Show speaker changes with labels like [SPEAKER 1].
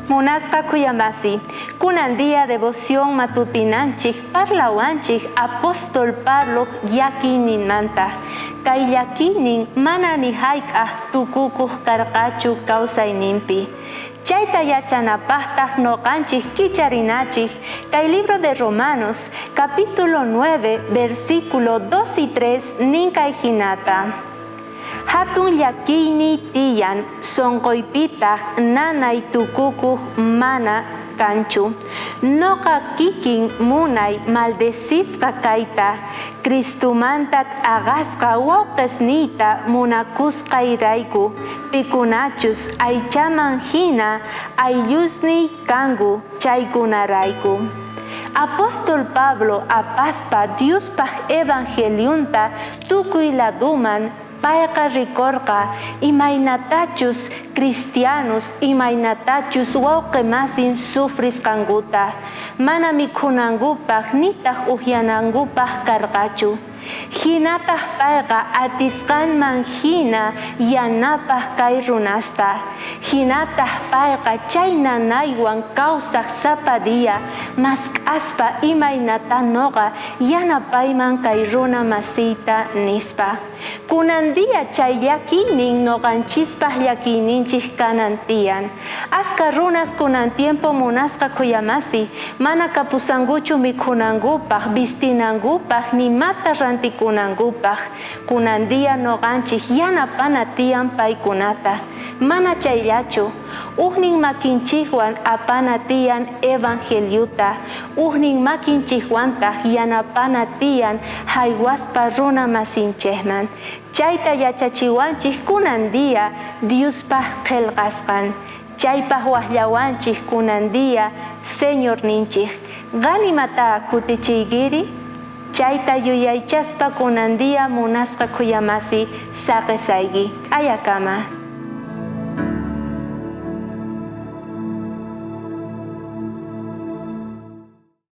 [SPEAKER 1] Munasqa khuyamasi, kunan día devoción matutinanchik parlawanchik apóstol Pablo llakiyninmanta. Kay llakiynin mana ni hayk'aj tukukuq karqachu kawsayninpi. Chayta yachanapajtaj noqanchik kicharinachik kay libro de Romanos, capítulo 9, versículo 2 y 3 nin kay hinata. Hatun llakiyniy tiyan, sonqoypitaj nanay tukukuj mana kanchu. Noqa kikin munay maldecisqa kayta, Cristomanta t'aqasqa wawqesniyta munakusqayrayku, pikunachus aychaman jina ayllusniy kanku chaykunarayku. Apóstol Pablo apaspa Diospaj evangelionta tukuy ladoman payqa rikorqa imaynatachus cristianos, imaynatachus wawqemasin sufrisqankuta, mana mikhunankupaj nitaj ujyanankupaj karqachu. Jinataj payqa atisqanman jina yanapaj kay runasta. Jinataj payqa chay nanaywan kawsaj sapa día mask'aspa imaynata noqa yanapayman kay runa masiyta nispa. Kunan día chay llakiynin noqanchispaj llakiyninchik kanan tiyan. Aska runas kunan tiempo munasqa khuyamasi, mana kapusankuchu mikhunankupaj, vistinankupaj, ni mata rantikunankupaj. Kunan día noqanchik yanapana tiyan paykunata. Mana chayllachu, ujnin makinchikwan apana tiyan evangeliuta, ujnin makinchikwantaj yanapana tiyan haywaspa runa masinchejman. Chayta yachachiwanchik kunan día Diospaj qhelqasqan. Chaypaj wajllawanchik kunan día Señorninchik. Qanimata kutichiykiri? Chayta yuyaychaspa kunan día munasqa khuyamasi saqesayki. K'ayakama.